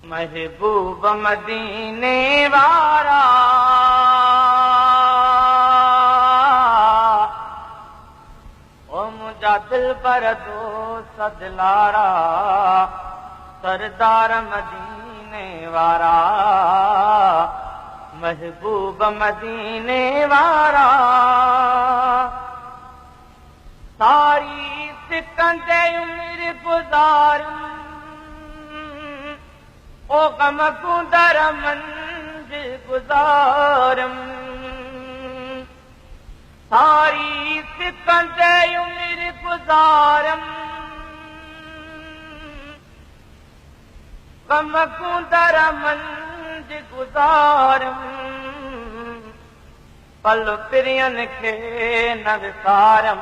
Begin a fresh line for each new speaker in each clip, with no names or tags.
महबूब मदीने वारा, ओ मुंहिंजा दिलबर दोस्त दिलारा, सरदार मदीने वारा, महबूब मदीने वारा। सारी सिकंदे उम्र गुज़ारम, ओ गम गुंदर मंज गुज़ारम। सारी सिकंदे उम्र गुज़ारम, गम गुंदर मंज गुज़ारम। पल प्रियन खे न विसारम,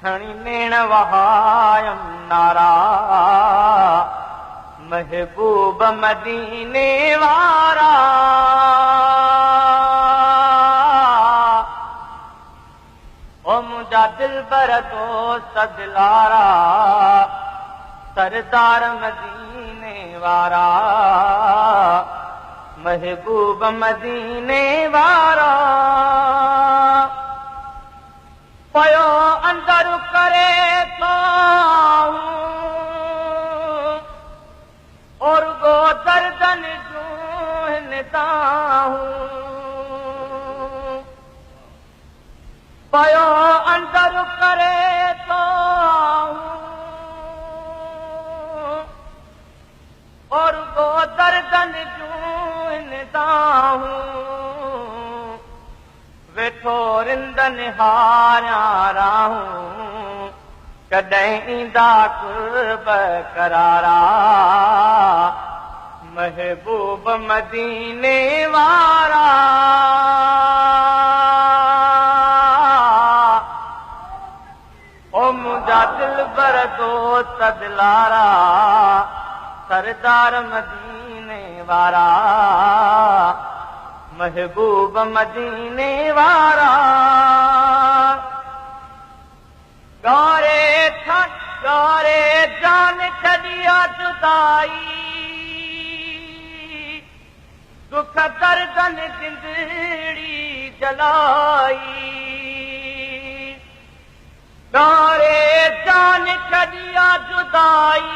खणी नेण वहायम नारा, महबूब मदीने वारा। ओ मुंहिंजा दिलबर दोस्त दिलारा, सरदार मदीने वारा, महबूब मदीने वारा। पयो अंदर करे थो और गो दर्दन जूं दाहूं, पयो अंदर करे थो और गो दर्दन जूं दाहूं। वेठो रिंदन हारिया राहूं, कॾहिं ईंदा कुर्ब करारा, महबूब मदीने वारा। ओ मुंहिंजा दिलबर दोस्त दिलारा, सरदार मदीने वारा, महबूब मदीने वारा। गारे गारे जान छॾिया जुदाई, दुख दर्दन जिंदड़ी जलाई। गारे जान छॾिया जुदाई,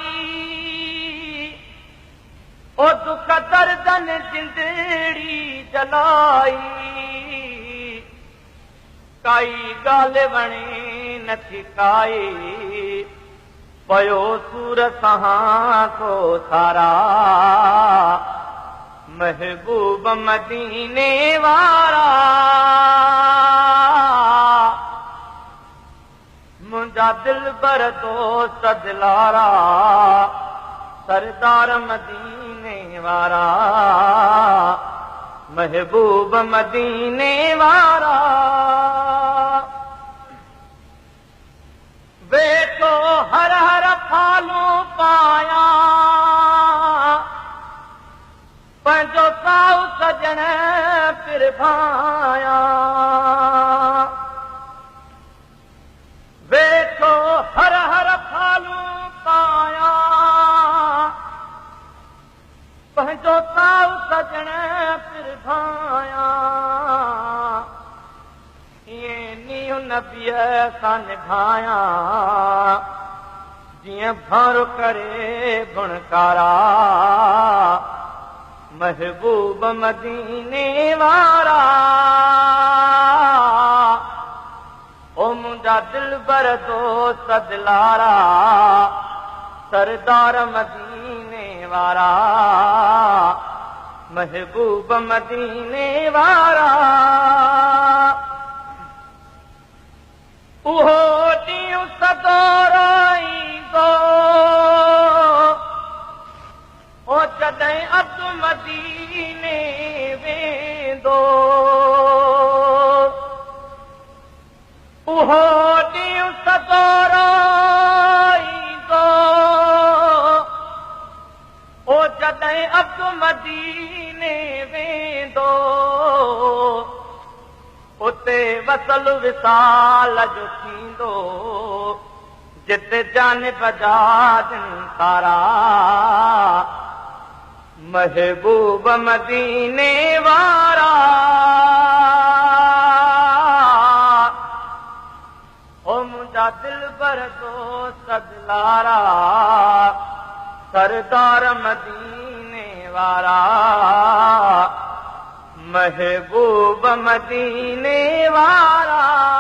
ओ दुख दर्दन जिंदड़ी जलाई। काई ॻाल्हि वणे नथी काई, पयो सूर सहां थो सारा, महबूब मदीने वारा। मुंहिंजा दिलबर दोस्त दिलारा, सरदार मदीने वारा, महबूब मदीने वारा। वेठो हर हर फालू पाया, पंहिंजो साउ सजण फिर भाया। वेठो हर हर फालू पाया, पंहिंजो साउ सजण फिर भाया। ईअं नींहुं नबीअ सां निभाया, जीअं भर करे बुणकारा, महबूब मदीने वारा। ओ मुंहिंजा दिलबर दोस्त दिलारा, सरदार मदीने वारा, महबूब मदीने वारा। उहो ॾींहुं सदोरो ईंदो, ओ जॾहिं अब्द मदीने वेंदो। उहो ॾींहुं सदोरो ईंदो, ओ जॾहिं अब्द मदीने वेंदो। उते वसल विसाल जो थींदो, जिते जान बजाजन सारा, محبوب مديني وارا. او منهنجا دلبر دوست دلارا، سردار مديني وارا، محبوب مديني وارا.